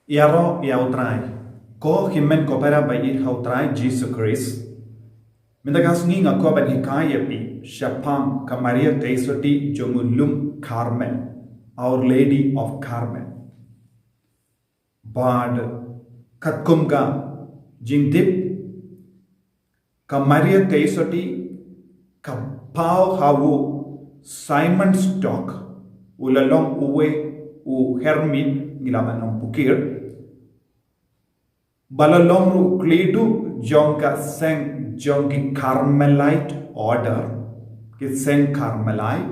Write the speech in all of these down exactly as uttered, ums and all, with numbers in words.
Ïaroh ïa U Trai. Ko hynmen ko para ba ïeit ha U Trai Jisu Khrist. Mynta ka sngi nga kwah ban hikai ïa phi shaphang ka Maria Theisotti jong u lum Carmel, Our Lady of Carmel. Bad katkum ka jingtip, ka Maria Theisotti ka paw ha u Simon Stock, u la long uwei u hermit, ngi lah ban ong pukir, ba la long ruh u khlieh duh jong ka seng jong ki Carmelite order, ki seng Carmelite.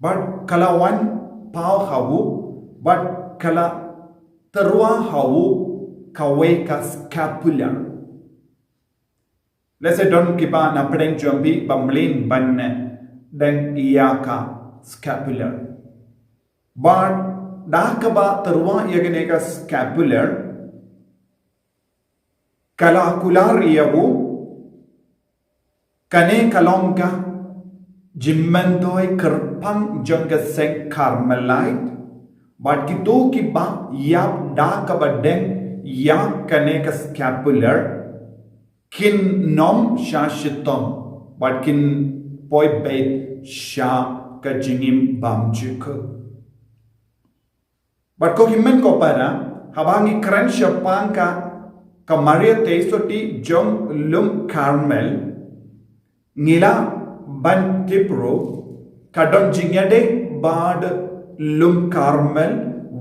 Bad ka la wan paw ha u, bad ka la tyrwa ha u kawei ka scapular. Lehse don kiba na pdeng jong phi ba mlien ban deng ïa ka scapular. Bad da kaba tyrwa ïa kane ka scapular, ka la kular ïa u, kane ka long ka jingmyntoi kyrpang jong ka seng Carmelite. Bad kito kiba ïap da kaba deng ïa kane ka scapular, kin nym sha shitom, bad kin poi beit sha ka jingim bymjukut. Bad ko hynmen ko para, haba ngi kren shaphang ka, ka Maria Theisotti jong lum Carmel, ngi lah ban tip ruh, ka don jingïadei bad lum Carmel,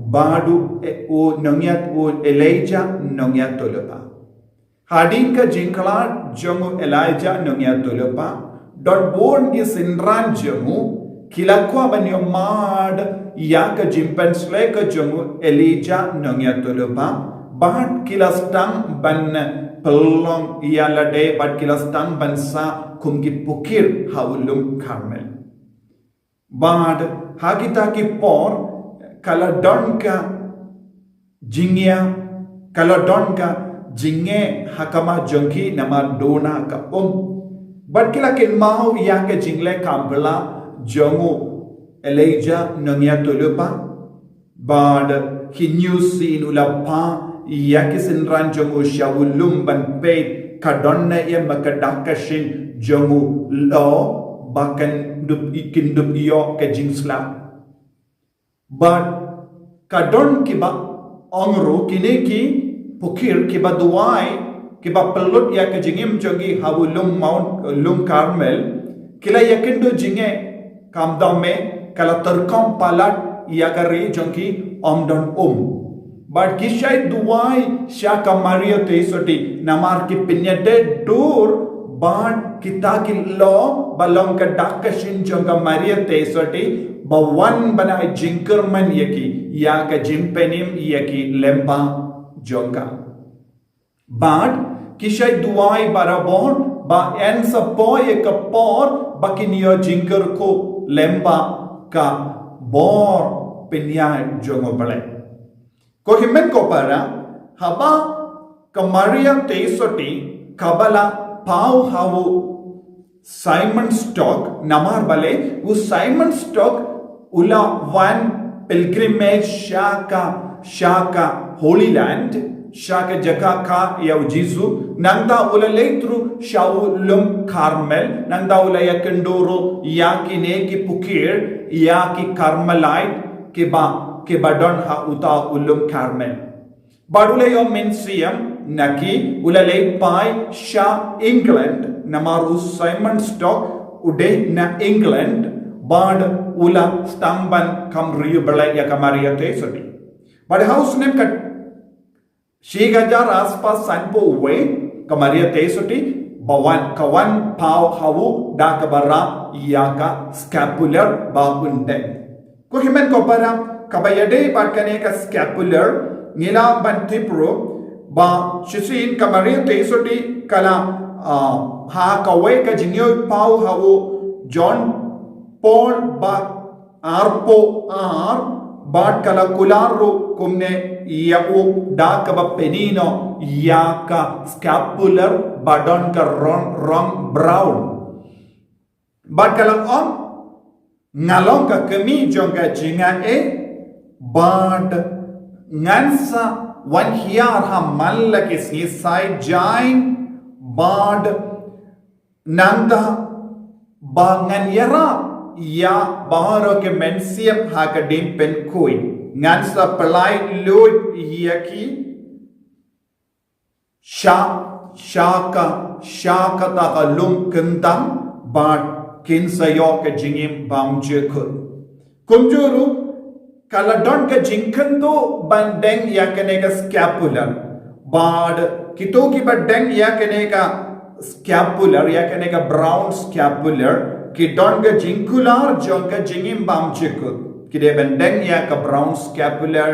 bad u, u nongïat, u Elijah Nongïathuhlypa. Hadien ka jingkhlad jong u Elijah Nongïathuhlypa, don bun ki synran jong u, ki la kwah ban ïohmad ïa ka jingpynshlei ka jong u Elijah Nongïathuhlypa, bad ki la sdang ban pynlong ïa lade, bad ki la sdang ban sah kum ki pukir ha u lum Carmel. Bad ha kita ki por, ka la don ka jingïa, ka la don ka jingeh ha khmat jong ki namar duna ka um. Bad ki la kynmaw ïa ka jingleh kham bha jong u Elijah Nongïathuhlypa. Bad ki nusien u la phah ïa ki synran jong u sha u lum ban peit ka don ne em ka dak ka shin jong u, lada ba kan dup, kin dup ïoh ka jingslap. Bad ka don kiba ong ruh, kine ki pukir kiba duwai, kiba pynlut ïa ka jingim jong ki ha u lum Mount, lum Carmel, ki la ïakynduh jingeh, kam dang me, ka la tyrkhong palat ïa ka ri jong ki, ym don um. Bad ki shait duwai sha ka Maria Theisotti, namar ki pynïadei dur bad kita ki lyoh ba long ka dak ka shin jong ka Maria Theisotti, ba wan ban ai jingkyrmen ïa ki, ïa ka jingpynim ïa ki lyngba jong ka. Bad ki shait duwai barabor ba yn sa poi ïa ka por ba kin ïoh jingkyrkhu lyngba ka bor pynïaid jong U Blei. Ko hynmen ko para, haba ka Maria Theisotti kaba la paw ha u Simon Stock, namar balei u Simon Stock u la wan pilgrimage sha ka, sha ka Holy Land, sha ka jaka kha ïa u Jisu, nangta u la leit ruh sha u lum Carmel, nangta u la ïakynduh ruh ïa kine ki pukir, ïa ki Carmelite, kiba, kiba don ha uta u lum Carmel. Bad u la ïoh mynsiem na ki, u la leit phai sha England, namar u Simon Stock u dei na England, bad u la sdang ban kham riewblei ïa ka Maria Theisotti. Bad ha u snem ka shi hajar aspas sanphew wei, ka Maria Theisotti, ba wan, ka wan paw ha u da kaba rah ïa ka scapular ba un deng. Ko hynmen ko para, kaba ïadei bad kane ka scapular, ngi lah ban tip ruh ba shisien ka Maria Theisotti ka la, ah, ha kawei ka jingïohi paw ha u John Paul ba arphew ar, bad ka la kular ruh kumne ïa u da kaba pyni noh ïa ka scapular ba don ka rong, rong brown. Bad ka la ong, nga long ka kmie jong ka jingaiei, bad Ngan sa wan hiar ha man la ki sngi saitjaiñ bad nangta ba ngan ïarap ïa baroh ki mynsiem ha ka diengpynkhuid. Ngan sa pynlait luid ïa ki sha sha ka sha kata ka lum kyntang bad kin sa ïoh ka jingim bymjukut. Kumjuh ruh ka la don ka jingkynduh ban deng ïa kane ka scapular. Bad kito kiba deng ïa kane ka scapular, ïa kane ka brown scapular, ki don ka jingkular jong ka jingim bymjukut. Ki dei ban deng ïa ka brown scapular,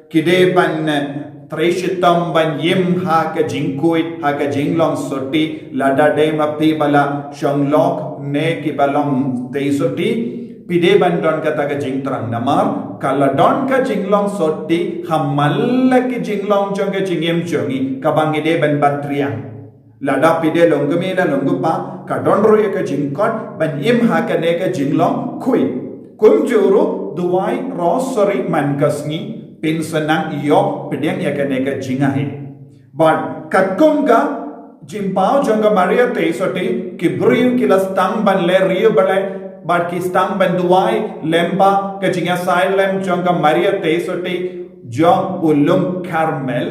ki dei ban, eh, trei shitom ban im ha ka jingkhuid, ha ka jinglong sotti, lada dei ma phi ba la shong lok ne kiba long tei sotti, phi dei ban don kata ka jingthrang namar ka la don ka jinglong sotti ha man la ki jinglong jong ka jingim jong ngi kaba ngi dei ban bat riang. Lada phi dei long kmie la long kpa, ka don ruh ïa ka jingkot ban im ha kane ka jinglong khuid. Kumjuh ruh duwai rosary man ka sngi, phin sa nang ïoh pdiang ïa kane ka jingai. Bad katkum ka jingpaw jong ka Maria Theisotti, ki briew ki la sdang ban leh riewblei bad ki sdang ban duwai lyngba ka jingïasai lem jong ka Maria Theisotti jong u lum Karmel.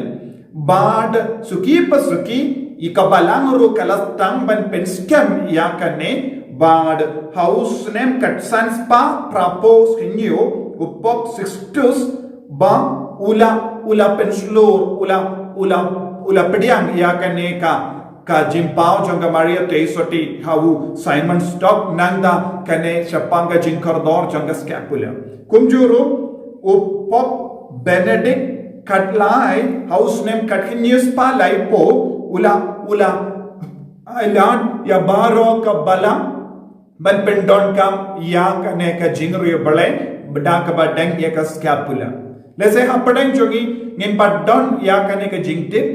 Bad suki pa suki, ïa ka balang ruh ka la sdang ban pynskhem ïa kane, bad ha u snem khatsan spah phra phew hynñiew, u Pope Sixtus ba u la, u la pynshlur, u la, u la, u la pdiang ïa kane ka, ka jingpaw jong ka Maria Theisotti ha u Simonstow, nangta kane shaphang ka jingkordor jong ka scapular. Kumjuh ruh u Pope Benedict khatlai ha u snem khathynñiew spah laiphew, u la, u la ailad ïa baroh ka balang ban pyndonkam ïa kane ka jingriewblei da kaba deng ïa ka scapular. Lehse hapdeng jong ngi ngim pat don ïa kane ka jingtip.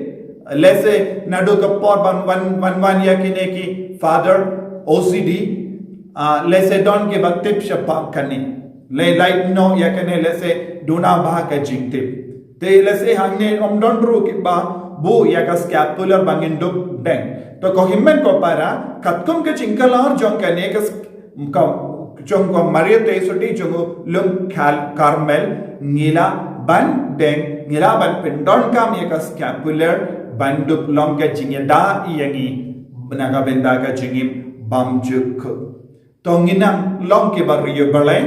Lehse naduh ka por ban wan, wan, wan ïa kine ki Father O C D, ah, lehse don kiba tip shaphang kane. Lei lait noh ïa kane lehse duna ba ka jingtip. Te lehse hangne ym don ruh kiba buh ïa ka scapular ba ngin dup deng. To ko hynmen ko para, katkum ka jingkular jong kane ka s-, ka, jong ka Maria Theisotti jong u lum Kar-, Karmel, ngi lah ban deng, ngi lah ban pyndonkam ïa ka scapular ban dup long ka jingïada ïa ngi na ka bynta ka jingim bymjukut. To ngin nang long kiba riewblei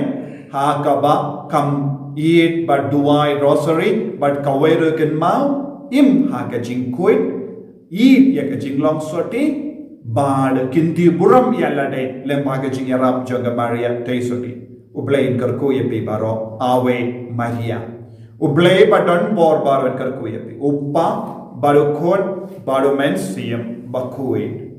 ha kaba kham ïeit bad duwai rosary bad kawei ruh kynmaw im ha ka jingkhuid, ïeit ïa ka jinglong sotti bad kynti burom ïa lade lyngba ka jingïarap jong ka Maria Theisotti. U Blei un kyrkhu ïa phi baroh, Ave Maria. U Blei ba don bor baroh un kyrkhu ïa phi. U Kpa bad u Khun bad u Mynsiem Bakhuid.